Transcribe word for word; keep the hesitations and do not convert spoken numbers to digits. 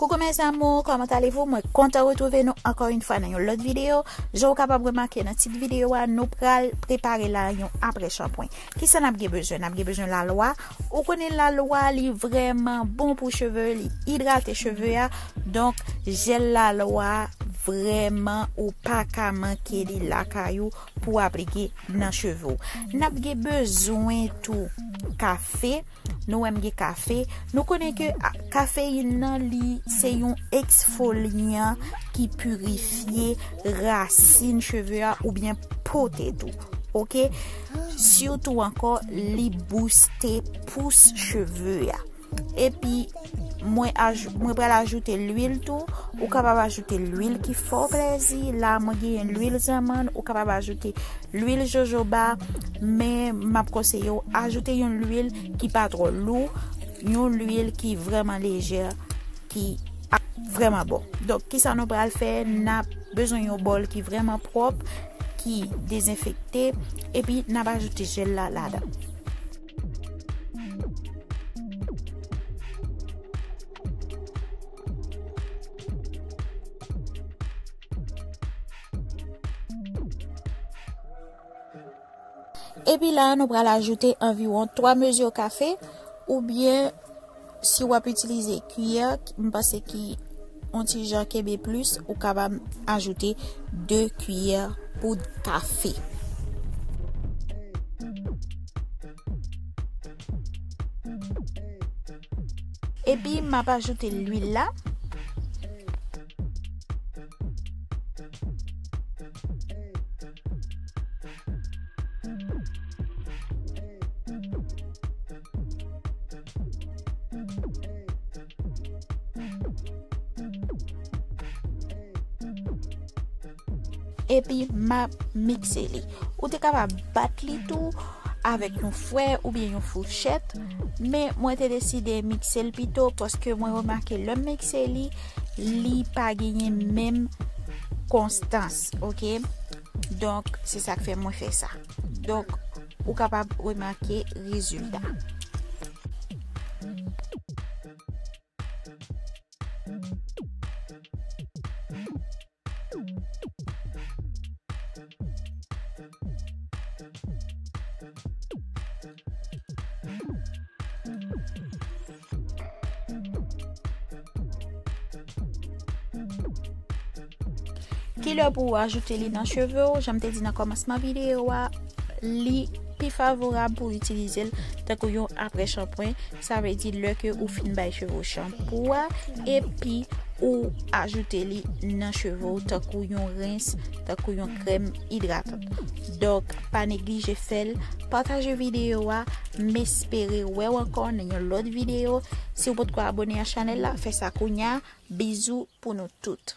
Coucou mes amours, comment allez-vous? Mwen kontan retwouve nou ankò yon fwa nan yon lòt videyo. Jan w kapab remake nan tit videyo a, nou pral prepare la yon apre shanpwen. Kisa n ap gen bezwen? N ap gen bezwen lalwa. Ou konnen lalwa, li vrèman bon pou cheve, li idrate cheve a. Donk, jèl lalwa, vrèman, ou pa ka manke li lakay ou pou aplike nan cheve w. N ap gen bezwen tou kafe. Nou wè m gen kafe. Nou konnen ke a, kafeyin nan, li se yon eksfolyan ki pirifye rasin cheve a oubyen po tèt ou. Oke? Sitou ankò, li booste pous cheve a. Epi, mwen, aj, mwen pral ajoute lwil tou. Ou kapab ajoute lwil ki fè w plezi. La, mwen genyen lwil zanmann. Ou kapab ajoute lwil jojoba. Men, m ap konseye w ajoute yon lwil ki pa twò lou. Yon lwil ki vrèman lejè, ki ap vrèman bon. Donk, kisa nou pral fè? N ap bezwen yon bòl ki vrèman pwòp, ki dezenfekte. Epi, n ap ajoute jèl la ladan. Epi la, nou pral ajoute anviwon twa mezi kafe, oubyen si w ap itilize kiyè, m panse ki yon ti jan kenbe plis, ou kapab ajoute de kiyè poud kafe. Epi, m ap ajoute lwil la. Epi m ap mikse li. Ou te kapab bat li tou avèk yon fwè oubyen yon fouchèt, men mwen te deside mikse l pito paske mwen remake lè m mikse li, li pa genyen menm konstans, oke? Donk, se sa k fè mwen fè sa. Donk, ou kapab remake rezilta. Kilè pou w ajoute li nan cheve w, jan m te di nan kòmansman videyo a, li pi favorab pou w itilize l tankou yon apre shanpwen. Sa vle di lè ke ou fin bay cheve w chanpou a, epi ou ajoute li nan cheve w tankou yon rens, tankou yon krèm idratan. Donk, pa neglije fè l, pataje videyo a, m espere wè w ankò nan yon lòt videyo. Si w potko abone a chanèl la, fè sa kounya. Bizou pou nou tout.